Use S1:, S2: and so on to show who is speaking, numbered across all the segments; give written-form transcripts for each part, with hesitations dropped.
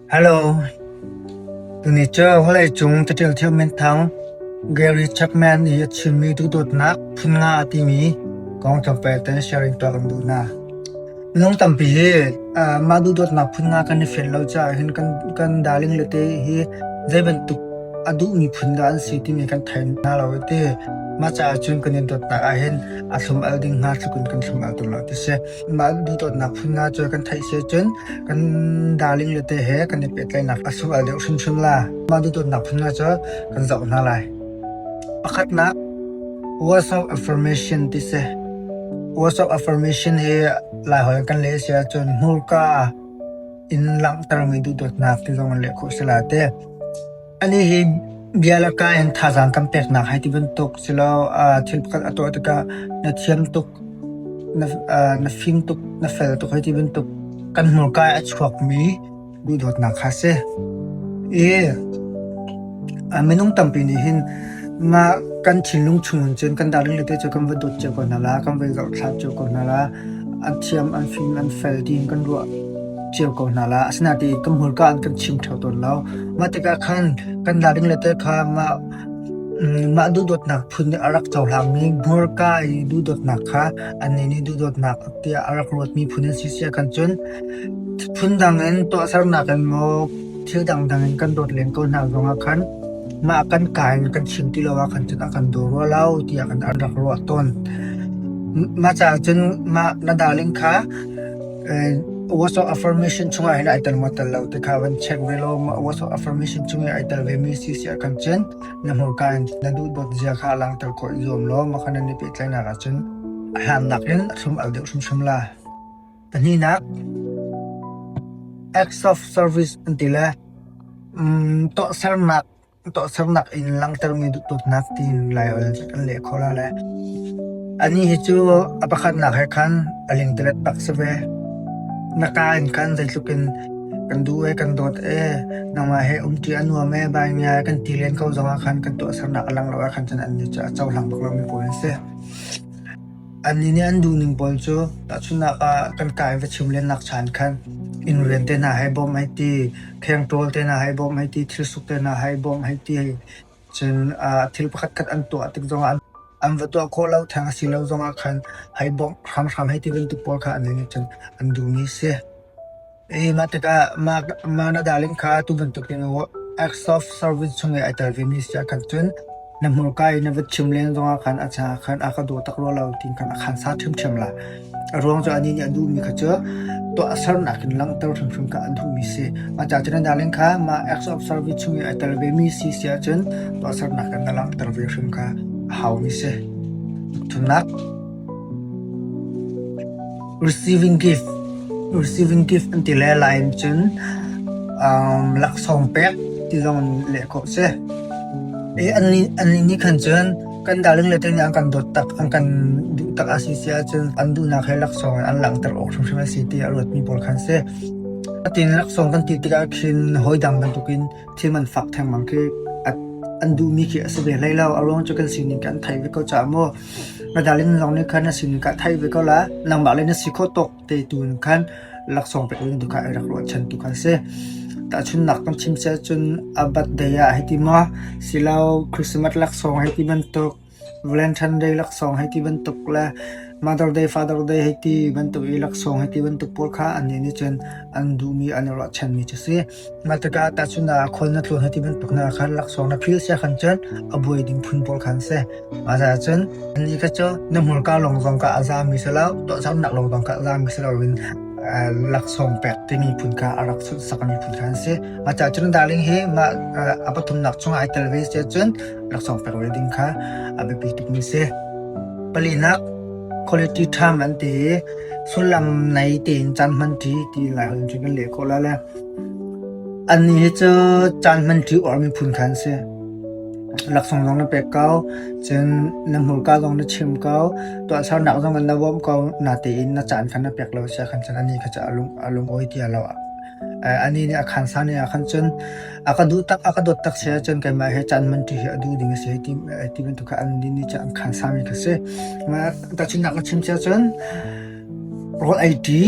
S1: Hello, tuni cu vawleicung caṭial thiam minthang Gary Chapman i a chimmi duhdawtnak phun nga timi kong tlawmpal te sharing tuah kan duh hna. Minung tampi hi mah duhdawtnak phun nga kan i fian lo caah hin kan kan darling le te hi zei bantuk a duhmi phun dah an si timi kan thei hna lo i ti. Mah caah cun kan i dawtnak ah hin a thlum al ding hnga tluk in kan thlum al tawn lo ti si. Mah duhdawtnak phun nga cu kan theih si cun kan darling le te he kan i pehtlaihnak a sung al deuh hrimhrim la. Mah duhdawtnak phun nga cu kan zoh hna lai. Pakhatnak, words of affirmation ti si. Words of affirmation hi Laiholh kan leh si ahcun hmurka in langhtermi duhdawtnak ti zong in leh khawh si la ti. Anih hi bia le ka in thazaang kan peknak hei ti bantuk silo thil pakhat a tuah tikah na thiam tuk, na fim tuk, na fel tuk hei ti bantuk kan hmurka i a chuakmi duhdawtnak kha a si. I minung tampi nih hin mah kan thinlung chung in cun kan darling le te cu kan va dawt cio ko hna la, kan va i zohthla cio ko hna la, an thiam, an fim, an fel tiin kan ruah cio ko hna la. Asinain kan hmurka an kan chim ṭheo tawn lo. Mah tikah khan kan darling le te kha mah mah duhdawtnak phun nih a rak cohlangmi hmurka i duhdawtnak kha annih nih duhdawtnak tiah a rak ruatmi phun an si sia khan cun Phundang in tuahsernak in maw thil dangdang in kan dawt len ko hna zongah khan mah kan ka in kan chim ti lo ah khan cun a kan daw rua lo tiah kan an rak ruah tawn. Mah caah cun mah na darling kha words of affirmation chungah hin ai tel maw tel lo ti kha van check ve law words of affirmation chung i ai tel ve mi si si ah khan cun na hmurka in na duhdawt zia kha langhter khawh i zuam law mah kha nan i pehtlaihnak ah cun a hlannak in a thlum al deuh hrimhrim la. Pahnihnak, acts of service an ti le tuahsernak tuahsernak in langhtermi duhdawtnak tiin Laiholh kan leh khawh la le anih hi cu a pakhatnak he khan a lingtalet bak si ve. Na ka in khan zeitluk in kan duh ee kan dawt ee nangmah he umṭi a nuam ee bai ngia kan ti len ko zongah khan kan tuahsernak a lang lo ah khan cun annih cu a cohlang bak lomi pawl an si. Annih nih an duhning pawl cu tahchunhnak ah kan ka in va chim lennak chan khan inn rian te hna hei bawmh hei ti, khengṭawl te hna hei bawmh hei ti, thilsuk te hna hei bawmh hei ti, cun thil pakhatkhat an tuah tik zongah an va tuah khawh lo theng a si lo zongah khan hei bawmh hramhram hei ti bantuk pawl kha annih nih cun an duhmi a si. Mah tikah mah na darling kha tu bantukin acts of service chung i ai tel vemi si ahkhan cun na hmurka i na va chim len zongah khan a caah khan a ka daw tak rua lo tiin khan a khansa ṭhiamṭhiam lai. A ruang cu anih nih a duhmi kha cu tuahsernak in langhter hrimhrim kha a duhmi si. Mah caah cun na darling kha mah acts of service chung i ai tel vemi si si ahcun tuahsernak in na langhter ve hrim kha a haumi si. Thumnak. Receiving gift Receiving gift an ti le lai in cun laksawng pek ti zong in leh khawh a si. Annih nih khan cun kan darling le te nih an kan dawt tak, an kan duh tak a si si ahcun an duhnak he laksawng in an langhter awk hrimhrim a si ti a ruatmi pawl khan si. Atin laksawng kan ti tikah khin hawidang bantukin thil man fak thengmang khi an duhmi khi a si ve hlei lo. A ruang cu kan sining kan theih ve ko caah maw Na darling zong nih khan na sining kha a theih ve ko la. Nangmah le na si khawh tawk te tu in khan laksawng pek ding tu kha i rak ruahchan tu kha a si. Tahchunhnak kan chim si ahcun a birthday ah hei ti maw silo Christmas laksawng hei ti bantuk, Valentine Day laksawng hei ti bantuk le Mother Day, Father Day hei ti bantuk i laksawng hei ti bantuk pawl kha annih nih cun an duhmi an i ruahchanmi cu a si. Mah tikah tahchunhnak ah khual na tlawn hei ti bantuk hna khan laksawng na phil sia khan cun a buai ding phun pawl kha an si. Mah caah cun ni kha cu na hmurka lawng zong kha a zami si lo, tuahsernak lawng zong kha a zami si loin laksawng pek timi phun kha a rak sunhsakmi phun kha an si. Mah caah cun darling hi mah a pathumnak chungah ai tel ve si ahcun laksawng pek ve ding kha a biapi tukmi si. Palinak, quality time an ti i sullam nei tein caan hmanṭi ti Laiholh in cun kan leh khawh lai le annih hi cu caan hmanṭi uarmi phun kha an si. Laksawng zong na pek ko, cun na hmurka zong na chim ko, tuahsernak zong in na bawmh ko, natein na caan kha na pek lo sia khan cun anih kha cu a lung a lungawi ti lo. Anih nih a khansa ni ah khan cun a ka duh tak a ka dawt tak si ahcun keimah he caan hmanṭi hi a duh ding a si ti ti bantuk kha an nih nih cun an khansa mi kha si. Tahchunhnak ka chim cia cun. Rawl ei ṭi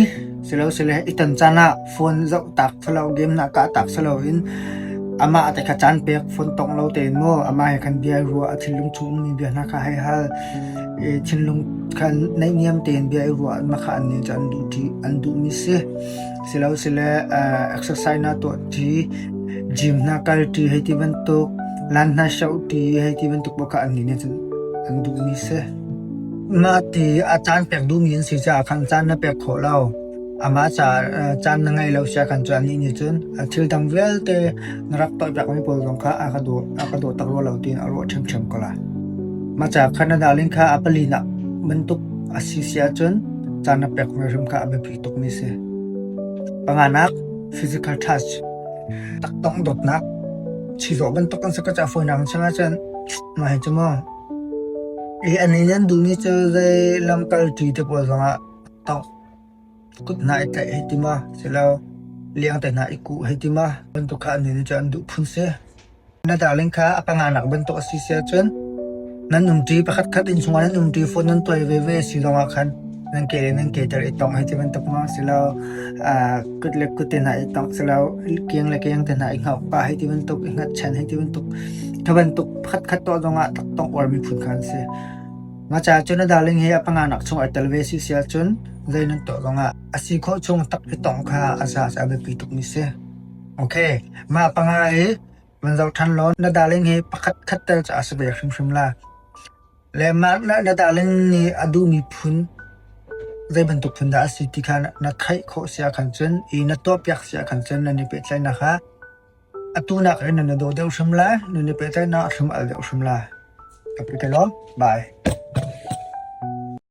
S1: silosile i ton caan ah phone zoh tak silo, game na kah tak siloin amah te kha caan pek phone tongh lo tein maw amah he khan bia i ruah, a thinlung chung ummi bia hna kha hei hal i thinlung kha naihniam tein bia i ruah mah kha annih cu an duh ṭi, an duhmi si. Silosile exercise na tuah ṭi, gym hna kal ṭi hei ti bantuk, lan hna shoh ṭi hei ti bantuk paoh kha annih nih cun an duhmi si. Mah ti a caan pek duhmi an si caah khan caan na pek khawh lo. Amah caah caan na ngeih lo sia khan cun anih nih cun thil dang vialte na rak tuahpiakmi pawl zong kha a ka daw a ka daw tak rua lo tiin a ruah ṭhiamṭhiam ko lai. Mah caah khan na darling kha a palinak bantuk a si si ahcun caan na pek ve hrim kha a biapi tukmi si. Panganak, physical touch. Taktong dawtnak. Chizawh bantuk an si ko caah fawinak in chim ahcun mah hi cu maw I an inn an duhmi cu zei lamkal ṭi te pawl zongah tongh kut hna i tlaih hei ti ma silo liang te hna i kuh hei ti ma bantuk kha an inn cu an duh phun si. Na darling kha a panganak bantuk a si si ahcun nan umṭi pakhat khat inn chungah nan umṭi phone nan tuai veve si zongah khan nan ke le nan ke ter i tongh hei ti bantuk ma silo kut le kut te hna i tongh silo kiang le kiang te hna i hngauh pah hei ti bantuk i hngatchan hei ti bantuk Kha bantuk khatkhat tuah zongah taktong uarmi phun kha an si. Mah caah cun a darling hi a panganak chung ai tel ve si si ahcun zei nan tuah zongah a si khawh chung tak i tong kha a za a biapi tukmi si. Okay, mah panga hi van zoh ṭhan law na darling hi pakhat khat tel cu a si ve hrimhrim la. Le mah na darling nih a duhmi phun zei bantuk phun dah a si ti kha na theih khawh si ahkhan cun i na tuahpiak si ahkhan cun nan i pehtlaihnak kha Atu nak in nan i daw deuh hrim lai, nan i pehtlaihnak a thlum al deuh hrim lai. Ka pi te lawm. Bye.